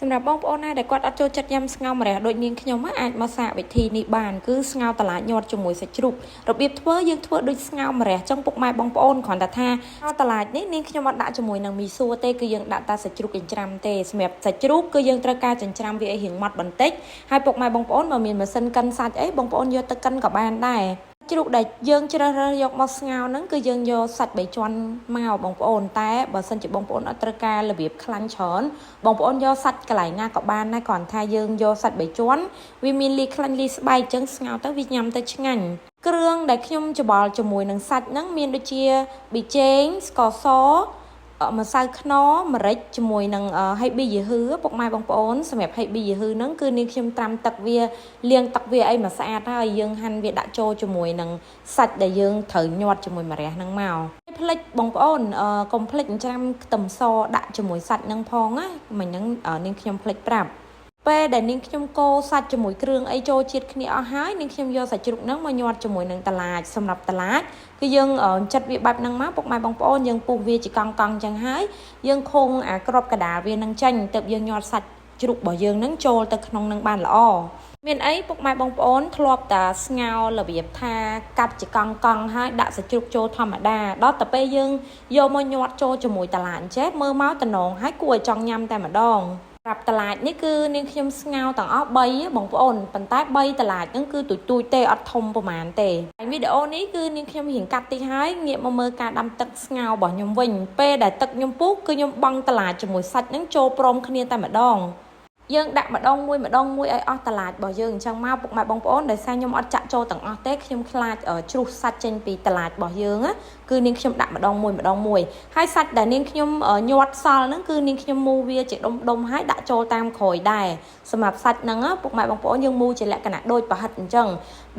សម្រាប់បងប្អូនណាដែលគាត់អត់ចូលចិត្តញ៉ាំស្ងោរម្រះដូចនាងខ្ញុំអាចមកសាកវិធីនេះបានគឺស្ងោរត្រឡាចញាត់ជាមួយសាច់ជ្រូករបៀបធ្វើយើងធ្វើដូចស្ងោរម្រះចឹងពុកម៉ែបងប្អូនគ្រាន់តែថាស្ងោរត្រឡាចនេះនាងខ្ញុំអត់ដាក់ជាមួយនឹងមីសួរទេគឺយើងដាក់តែសាច់ជ្រូកចិញ្ច្រាំទេសម្រាប់សាច់ជ្រូកគឺយើងត្រូវការចិញ្ច្រាំវាឲ្យរៀងម៉ត់បន្តិចហើយពុកម៉ែបងប្អូនបើមានម៉ាស៊ីនកិនសាច់អីបងប្អូនយកទៅកិនក៏បានដែរជ្រូកដែលយើងជ្រើសរើសយកមកស្ងោរហ្នឹងគឺយើងយកសាច់បីជាន់មកបងប្អូនតែបើសិនជាបងប្អូនអត់ត្រូវការរបៀបខ្លាញ់ច្រើនបងប្អូនយកសាច់កន្លែងណាក៏បានដែរគ្រាន់ថាយើងយកសាច់បីជាន់វាមានលាយខ្លាញ់លាយស្បែកអញ្ចឹងស្ងោរទៅវាញ៉ាំទៅឆ្ងាញ់គ្រឿងដែលខ្ញុំច្បល់ជាមួយនឹងសាច់ហ្នឹងមានដូចជាប៊ីចេងស្ករសម្សៅខ្នុរម្រេចជាមួយនឹងហៃប៊ីយីហ៊ឺពុកម៉ែបងប្អូនសម្រាប់ហៃប៊ីយីហ៊ឺហ្នឹងគឺនាងខ្ញុំត្រាំទឹកវាលាងទឹកវាអីមកស្អាតហើយយើងហាន់វាដាក់ចូលជាមួយនឹងសាច់ដែលយើងត្រូវញាត់ជាមួយម្រះហ្នឹងមកភ្លេចបងប្អូនកុំភ្លេចច្រាំខ្ទឹមសដាក់ជាមួយសាច់ហ្នឹងផងណាមិញហ្នឹងនាងខ្ញុំភ្លេចប្រាប់ពេលដែលនាងខ្ញុំកូរសាច់ជាមួយគ្រឿងអីចូលជាតិគ្នាអស់ហើយនាងខ្ញុំយកសាច់ជ្រូកហ្នឹងមកញាត់ជាមួយនឹងត្រឡាចសម្រាប់ត្រឡាចគឺយើងចិត្តវាបែបហ្នឹងមកពុកម៉ែបងប្អូនយើងពុះវាជាកង់កង់ចឹងហើយយើងខងអាក្របកដាលវានឹងចេញទៅយើងញាត់សាច់ជ្រូករបស់យើងនឹងចូលទៅក្នុងនឹងបានល្អមានអីពុកម៉ែបងប្អូនធ្លាប់តាស្ងោររបៀបថាកាត់ជាកង់កង់ហើយដាក់សាច់ជ្រូកចូលធម្មតាដល់តែពេលយើងយកមកញាត់ចូលជាមួយត្រឡាចអញ្ចេះមើលមកតំណងហើយគួរឲ្យចង់ញ៉ាំតែម្ដងប្រាប់ត្រឡាចនេះគឺនាងខ្ញុំស្ងោរទាំងអស់3បងប្អូនប៉ុន្តែ3ត្រឡាចហ្នឹងគឺទូចទូចទេអត់ធំប្រហែលទេហើយវីដេអូនេះគឺនាងខ្ញុំរៀងកាត់តិចហើយងាកមកមើលការដាំទឹកស្ងោររបស់ខ្ញុំវិញពេលដែលទឹកខ្ញុំពុះគឺខ្ញុំបង់ត្រឡាចជាមួយសាច់ហ្នឹងចូលព្រមគ្នាតែម្ដងយើងដាក់ម្ដងមួយម្ដងមួយឲ្យអស់ត្រឡាចរបស់យើងអញ្ចឹងមកពុកម៉ែបងប្អូនដោយសារខ្ញុំអត់ចាក់ចូលទាំងអស់ទេខ្ញុំខ្លាចជ្រុះសាច់ចេញពីត្រឡាចរបស់យើងណាគឺនាងខ្ញុំដាក់ម្ដងមួយម្ដងមួយហើយសាច់ដែលនាងខ្ញុំញាត់សល់ហ្នឹងគឺនាងខ្ញុំមូវាជាដុំដុំហើយដាក់ចូលតាមក្រោយដែរសម្រាប់សាច់ហ្នឹងពុកម៉ែបងប្អូនយើងមូជាលក្ខណៈដូចប្រហិតអញ្ចឹង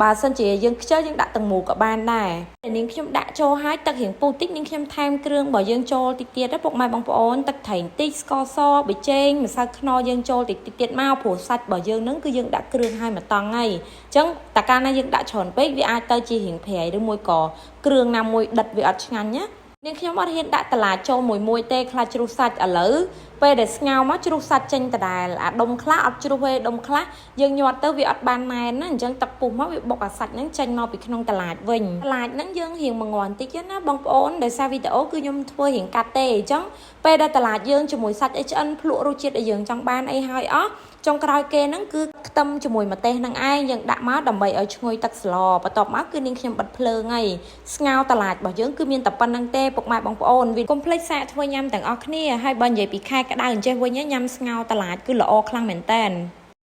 បើសិនជាយើងខ្ជិលយើងដាក់ទាំងមូក៏បានដែរនាងខ្ញុំដាក់ចូលហើយទឹករៀងពុះតិចនាងខ្ញុំថែមគ្រឿងរបស់យើងចូលតិចទៀតពុកម៉ែបងប្អូនទឹកត្រីបន្តិចស្ករសប៊ីចេងម្សៅខ្នុរយើងចូលតិចតិចទៀតមកព្រោះសាច់របស់យើងហ្នឹងគឺយើងដាក់គ្រឿងឲ្យមកតង់ហើយអញ្ចឹងតែកាលណាយើងដាក់ច្រើនពេកវាអាចទៅជារៀងប្រៃឬមួយក៏គ្រឿងណាមួយដិតវាអត់ឆ្ងាញ់ណានាងខ្ញុំអត់ហ៊ានដាក់ត្រឡាចចូលមួយមួយទេខ្លាចជ្រុះសាច់ឥឡូវពេលដែលស្ងោរមកជ្រុះសាច់ចេញដដែលអាដុំខ្លះអត់ជ្រុះទេដុំខ្លះយើងញាត់ទៅវាអត់បានណែនណាអញ្ចឹងទឹកពុះមកវាបុកអាសាច់ហ្នឹងចេញមកពីក្នុងត្រឡាចវិញត្រឡាចហ្នឹងយើងរៀងមងន់តិចណាបងប្អូនដោយសារវីដេអូគឺខ្ញុំធ្វើរៀងកាត់ទេអញ្ចឹងពេលដែលត្រឡាចយើងជាមួយសាច់អីឆ្អិនភ្លក់រសជាតិដែលយើងចង់បានអីហើយអស់ចុងក្រោយគេហ្នឹងគឺខ្ទឹមជាមួយម្ទេសហ្នឹងឯងយើងដាក់មកដើម្បីឲ្យឈ្ងុយទឹកស្លបន្ទាប់មកគឺនាងខ្ញុំបិទភ្លើងហើយស្ងោរត្រឡាចរបស់យើងគឺមានតែប៉ុណ្្នឹងទេពុកម៉ែបងប្អូនវាកុំភ្លេចសាកធ្វើញ៉ាំទាំងអស់គ្នាហើយបើនិយាយពីខែក្តៅអញ្ចេះវិញញ៉ាំស្ងោរត្រឡាចគឺល្អខ្លាំងមែនតើ។